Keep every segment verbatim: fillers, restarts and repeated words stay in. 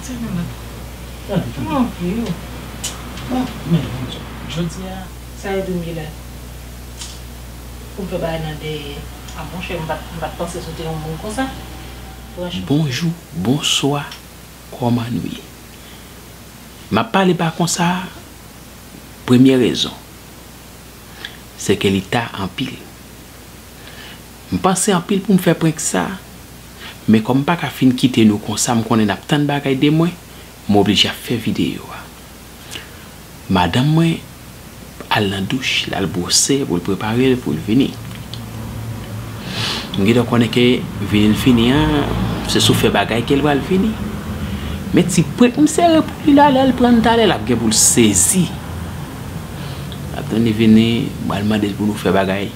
Tande, tande. Kòman w ye? Bon, men, jodi a. Sa yo di m ye la. Pou m fè bagay nan dèyè. A, monchè, m pa t, m pa t panse sou te yon moun konsa. Franchman. Bonjou, bonswa, kòman nou ye? M ap pale ba konsa, premye rezon, se ke li ta anpil. M panse anpil pou m fè prank sa, men kòm m pa ka fin kite nou konsa, m konnen n ap tann bagay de mwen, m oblije ap fè videyo a. Madanm mwen al nan douch, l al bwose pou l prepare l pou l vini. M gentan konnen ke vini l vini an, se sou fè bagay ke l pral vini. Men ti prank m sere pou li la, lè l pran l talè, l ap gen pou l sezi. L ap tann li vini, m pral mande l pou nou fè bagay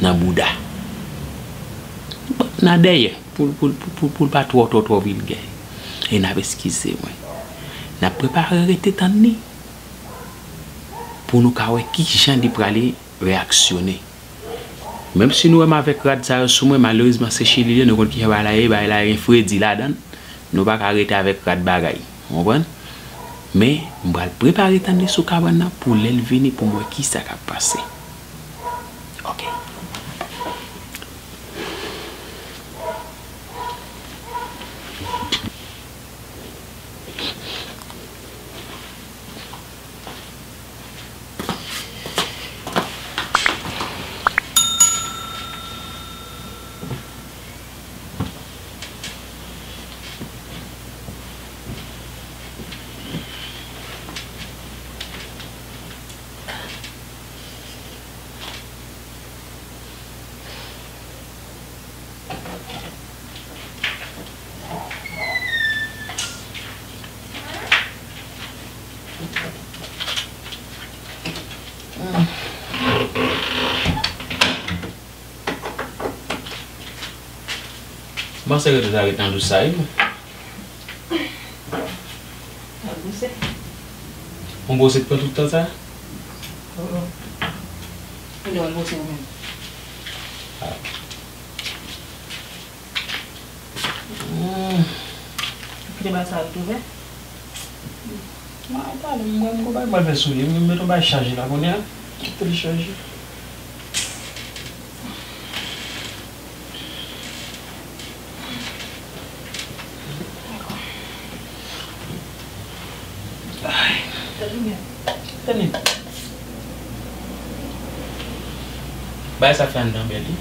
nan bouda. Nan dèyè, pou, pou, pou, pou, pou l pa twò, twò, twò vilgè. E n ap eskize mwen. N ap prepare rete tann li pou nou ka wè ki jan li prale reyaksyone. Menm si nou wè m avèk rad sa yo sou mwen, malerezman se Chili li ye, nou konn kijan bagay la ye, bagay la gen fredi ladan l. Nou pa ka rete avèk rad bagay. Ou konprann? Men, m pral prepare tann li sou kabann nan pou lè l vini pou m wè kisa k ap pase. Ok. M panse ke tout sa ret nan douch sa wi. Ap bwose. Yon bwose k pran tout tan sa? Oh, oh. Kilè w al bwose ou menm? Ah. Hmm. Kite bal sa ret ouvè. Mwen pale, mwen, mwen, mwen, mwen fè souli, mwen met yon bagay chaje la kounye a. Kite l chaje. Ay. Tande. Bagay sa fè anndan bèl wi.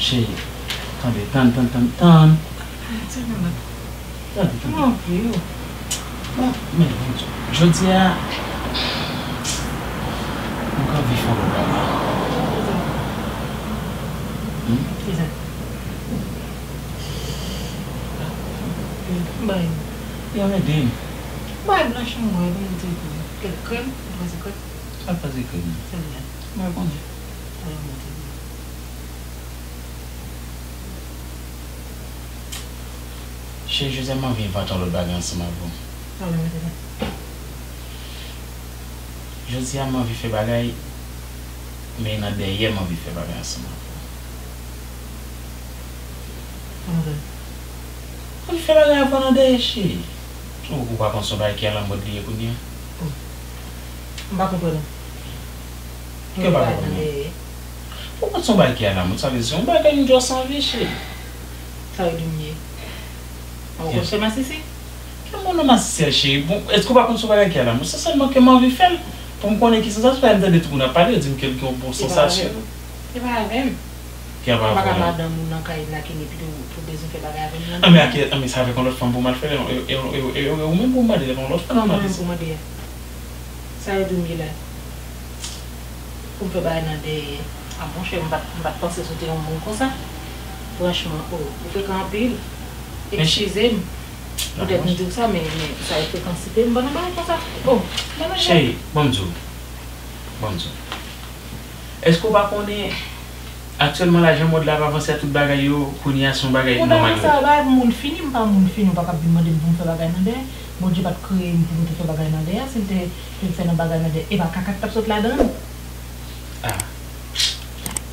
Cheri, tande, tann, tann, tann, tann. Tande, tande. Kòman w ye? Bon, men, jodi a, mwen ka anvi fè yon lòt bagay. Hmm? Kisa? Bay. Yo, men, bay blanch mwen, mwen di, kèk krèm, ou pase krèm? Sa pase krèm? Sèl la. Mwen konnen. Alò, mwen di. Cheri, jodi a m anvi envante yon lòt bagay ansanm avè w. Sa w vle mete la? Jodi a m anvi fè bagay, men nan dèyè m anvi fè bagay ansanm avè w. Kòman sa? M anvi fè bagay avè w nan dèyè, cheri. Ou, ou pa konn se yon bagay ki alamòd li ye kounye a? Oh. M pa konprann ou. Kè pa konprann. Ou konn se yon bagay ki alamòd, sa vle di se yon bagay m just anvi, cheri. Sa yo di m ye. Ou konn fè masisi? Kè mwen nan masisi a, cheri. Bon, èske ou pa konn se yon bagay ki alamòd? Se sèlman ke m anvi fè l. Pou m konnen ki sansasyon, paske m tande tout moun ap pale, yo di m ke l gen yon bon sansasyon. Se pa avè m. Ki ap avè w la? M pa ka madanm ou nan kay la, Kenny, epi tou, pou bezwen fè bagay avè m nan. Anben, anben, se avèk yon lòt fanm pou m al fè l, e, e, e, e, e, ou menm pou w mande l, yon lòt fanm. Kòman mwen menm pou mande a? Sa yo di m ye la? Pou m fè bagay nan dèyè. A, monchè, m pa t, m pa t panse sou te yon moun konsa. Franchman, oh, ou frekan anpil. Men eskize m. Poutèt m di w sa, men, men sa yo frekan site m, ban nan bagay konsa. Oh, ban nan. Cheri, ban m di w. Ban m di w. Èske w pa konnen Aktyèlman la, jan mond la ap avanse a, tout bagay yo kounye a se yon bagay nòmal yo ye. Sa bagay pou moun fini, m pa moun fini, ou pa ka vin mande m pou m fè bagay nan dèyè. Bondye pa t kreye m pou m te fè bagay nan dèyè, si l te, te fè nan bagay nan dèyè, e pa kaka k t ap sot ladan l. Ah.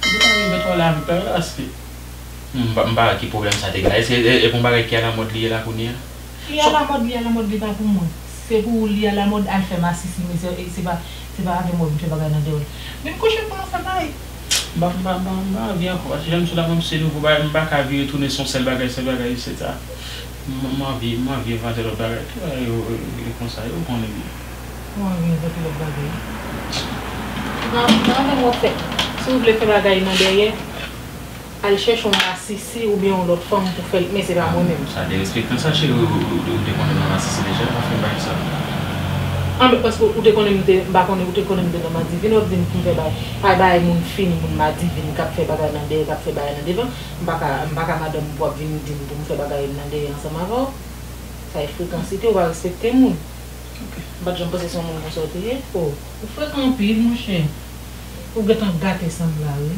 Li pa rive twò la avèk bagay la, paske m pa, m pa wè ki pwoblèm sa te gen la. E se, e, e pou yon bagay ki alamòd li ye la kounye a? Li alamòd, li alamòd, li pa pou mwen. Se pou ou li alamòd, al fè masisi, men se, se pa, se pa avè m w ap vin fè bagay nan dèyè w. Vin kouche pou nou fè bagay. M pa, m pa, m pa, m pa anvi ankò, paske jan m sou la, mwen, se nouvo bagay, m pa ka vire tounen se yon sèl bagay, sèl bagay, etsetera. M, m anvi, m anvi envante lòt bagay. Ki bagay yo, yo, yo konsa, yo konnen byen. Ou anvi envante lòt bagay. Ou pa, ou pa anvi w ap fè. Si w vle fè bagay nan dèyè, al chèche yon masisi oubyen yon lòt fanm pou fè l, men se pa mwen menm. Sa derespektan sa, cheri, ou, ou, ou, ou te konnen nan masisi deja, pa fè bagay sa. An, men paske ou te konnen m te, m pa konnen, ou te konnen m te nan madivin, w ap di m pou m fè bagay. Pa bay moun fini, moun madivin k ap fè bagay nan dèyè, k ap fè bagay nan devan. M pa ka, m pa ka madanm pou w ap vin di m pou m fè bagay nan dèyè ansanm avè w. Sa e frekansite, ou pa respekte moun. Ok. M pa t janm panse se yon moun konsa w te ye. Oh, ou frekan anpil, monchè. Ou gentan gate san m la, wi.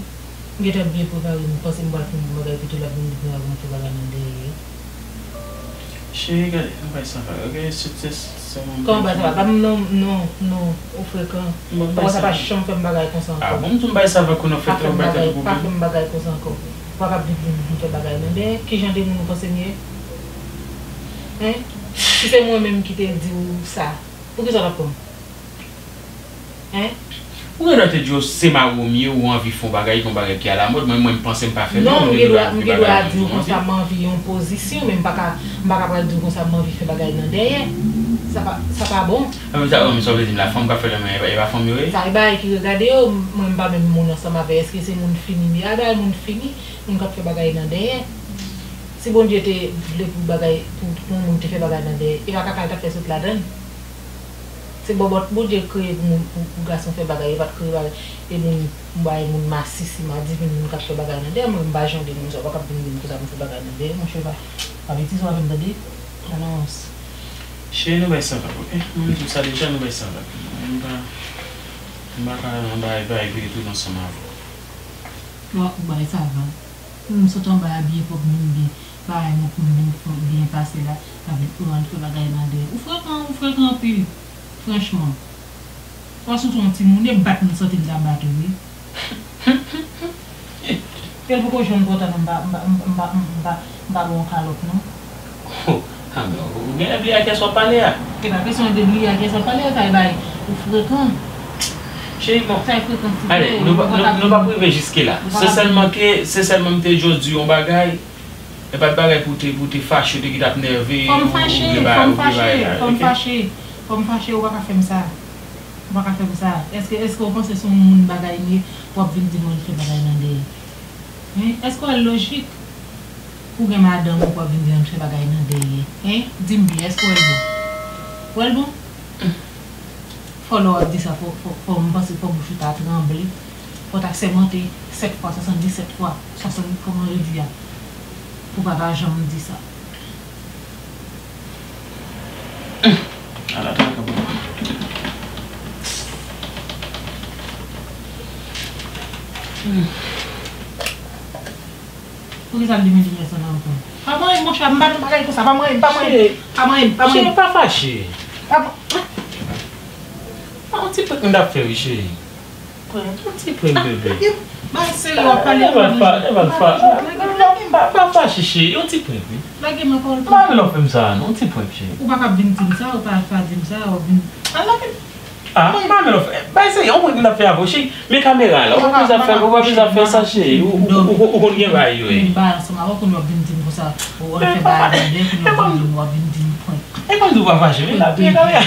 M gentan byen prepare, m panse m pral fè yon bagay pito l ap vin di m pou m fè bagay nan dèyè. Cheri, gade, yon bagay sa va, ok? Se, se, se yon... Kòman bagay sa va? Ba m non, non, non, ou frekan. Bon, bagay sa pa janm fè m bagay konsa ankò. Ah bon, m di w bagay sa va konnen w fè twòp bagay, pa fè m bagay konsa ankò. Ou pa ka vin di m pou m fè bagay nan dèyè. Ki jan de moun ou panse m ye? Hein? Si se mwen menm ki te di w sa, poukisa w t ap pran m? Hein? Ou gendwa te di yo se mari w m ye, ou anvi fè yon bagay, yon bagay ki alamòd, mwen, mwen, m panse m pa fè byen, non, m gendwa, m gendwa di w konsa, m anvi yon pozisyon, men m pa ka, m pa ka pral di w konsa, m anvi fè bagay nan dèyè. Sa pa, sa pa bon. Ah, men sa, men sa w vle di m la, fanm k ap fè nan men, e pa, e pa fanm yo ye? Sa, e bagay ki regade yo, mwen, m pa menm moun ansanm avè, èske se moun fini m ye? A, bagay moun fini, moun k ap fè bagay nan dèyè. Si Bondye te vle pou bagay, pou, pou yon moun te fè bagay nan dèyè, e pa kaka l t ap fè sot ladan l. Se bòbòt Bondye kreye pou moun, pou, pou gason fè bagay, yo pa t kreye bagay, e moun, bay moun masisi, madivin, moun k ap fè bagay nan dèyè. Mwen, m pa jan de moun sa, ou pa ka vin di m konsa pou m fè bagay nan dèyè, monchè, pa, pa betize w avè m, tande? Balance. Cheri, nou bay sa vag, ok? Mwen, m di w sa deja, nou bay sa vag. Mwen, m pa, m pa ka nan bagay, bagay ki retoune ansanm avè w. Bon, ou bay sa vag. M sot anba a byen pwòp, vin byen, bagay mwen pou m vin fè byen pase la, m ap vin pran fè bagay nan dèyè. Ou frekan, ou frekan anpil, franchman. Ou pa sot yon timoun, e bat m santi m ta bat ou, wi. E l poko janm kontan non, m pa, m pa, m pa, m pa, m pa, m pa ba w yon kalòt non. Oh, ah, men ou gen debliye a kiyès w ap pale a? E pa kesyon debliye a kiyès w ap pale a, sa e bay ou frekan. Cheri, bon. Sa e frekan, ale, nou pa, nou, nou p ap rive jiske la. Se sèlman ke, se sèlman m te jis di yon bagay, e pa t bagay pou te, pou te fache, te kite ap nève, ou vle bagay, ou vle bagay, ok? Fò m fache, fò m fache, fò m fache, ou pa ka fè m sa. Ou pa ka fè m sa. Èske, èske w panse se yon moun bagay m ye, w ap vin di m ann fè bagay nan dèyè? Hein? Èske w wè l lojik? Ou gen madanm ou, w ap vin di ann fè bagay nan dèyè? Hein? Di m byen, èske w wè l bon? W wè l bon? Fò lè w ap di sa, fò, fò, fò m panse fò bouch ou ta tranble, fò w ta sèmante sèt fwa, swasanndisèt fwa, swasann, kòman yo di a, pou w pa ta janm di sa. Ala traka pou mwen. Poukisa l di m li fè sa nan anfan? Pa manyen m, monchè, m pa nan bagay konsa, pa manyen m, pa manyen m, pa manyen m, pa manyen m. Cheri, pa fache. Pa man- Ah, yon ti prank m t ap fè wi, cheri. Prank, yon ti prank, bebe. Bay serye w ap pale. Eval fa, eval fa. Pa fache, cheri, yon ti prank wi. Lage men pawòl. Pa vle w fè m sa non, yon ti prank, cheri. Ou pa ka vin di m sa, ou pa, pa di m sa, ou vin. Al lage. Ah, pa vle w fè. Bay serye, yon prank m t ap fè avè w, cheri. Men kamera la, ou pa bezwen fè, ou pa bezwen fè sa, cheri. Ou, ou, ou, ou konn gen bagay yo, wi. M pa ansanm avè w, kounye w ap vin di m konsa. Ou al fè bagay nan dèyè, kounye w ap vin di m, w ap vin di m prank. E pa m di w pa fache, men la, men kamera.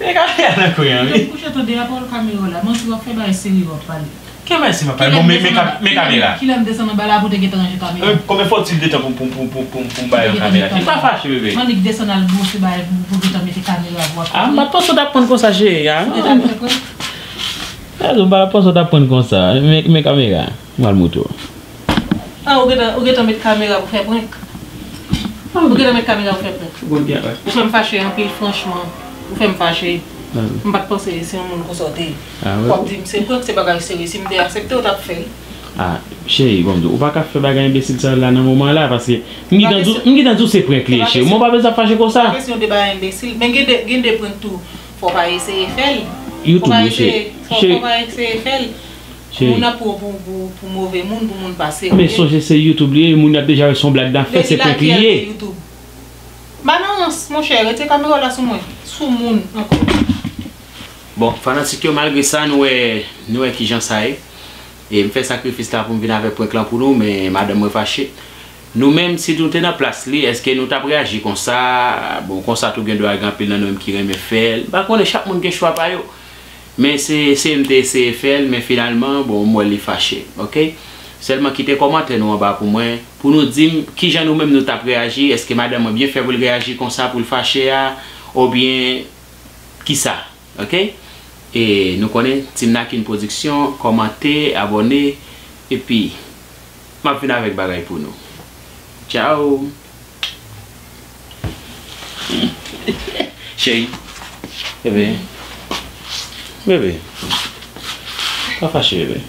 Men kamera nan kwen an, wi. Kouche tande a pawòl kamera w la. Manti w ap fè, bagay serye w ap pale. Ki bagay serye m ap pale? Bon, men, men ka-, men kamera. Kilè m desann anba la pou te gentan ranje kamera? Konbyen fòtil de tan pou, pou, pou, pou, pou, pou m bay yon kamera? Cheri, pa fache, bebe. M annik desann al bwose bagay pou, pou gentan mete kamera pou w ap... Ah, m pa t panse w t ap pran konsa, cheri, a. Ou gentan fè prank? Gade, m pa t panse w t ap pran konsa. Men, men kamera. M al montre w. Ah, ou gentan, ou gentan met kamera pou fè prank? Ou gentan met kamera pou fè prank? Ou konn gen, wi. Ou fè m fache anpil, franchman. Ou fè m fache. M pa t panse se yon moun konsa w te ye. Ah, wi. W ap di m se prank, se bagay serye. Si m te aksepte, w t ap fè l. Ah, cheri, bon, ou pa ka fè bagay enbesil sa la nan moman la, paske m gentan di w, m gentan di w se prank li ye, cheri. Mwen pa bezwen ap fache konsa. Pa kesyon de bagay enbesil, men gen de, gen de prank tou, fò w pa eseye fè l. YouTube, wi, cheri. Fò w pa eseye fè l. Moun ap pran w pou, pou, pou move moun, pou moun pa serye. Men sonje se YouTube li ye, moun ap deja wè se yon blag n ap fè, se prank li ye. Balans, monchè, rete kamera w la sou mwen. Sou moun ankò. Bon, fanatik yo, malgre sa, nou wè, nou wè kijan sa ye. E m fè sakrifis la pou m vin avèk prank lan pou nou, men madanm mwen fache. Nou menm, si nou te nan plas li, èske nou t ap reyaji konsa? Bon, konsa tou gen dwa gen anpil nan nou menm ki renmen fè l. M pa konnen, chak moun gen chwa pa yo. Men se, se m te eseye fè l, men finalman, bon, m wè li fache, oke? Sèlman kite kòmantè nou anba pou mwen, pou nou di m kijan nou menm nou t ap reyaji, èske madanm mwen byen fè pou l reyaji konsa, pou l fache a, oubyen kisa, oke? E nou konnen, Team Nakin Production, kòmante, abòne, epi m ap vin avèk bagay pou nou. Tchao! Cheri, bebe, bebe, pa fache, bebe.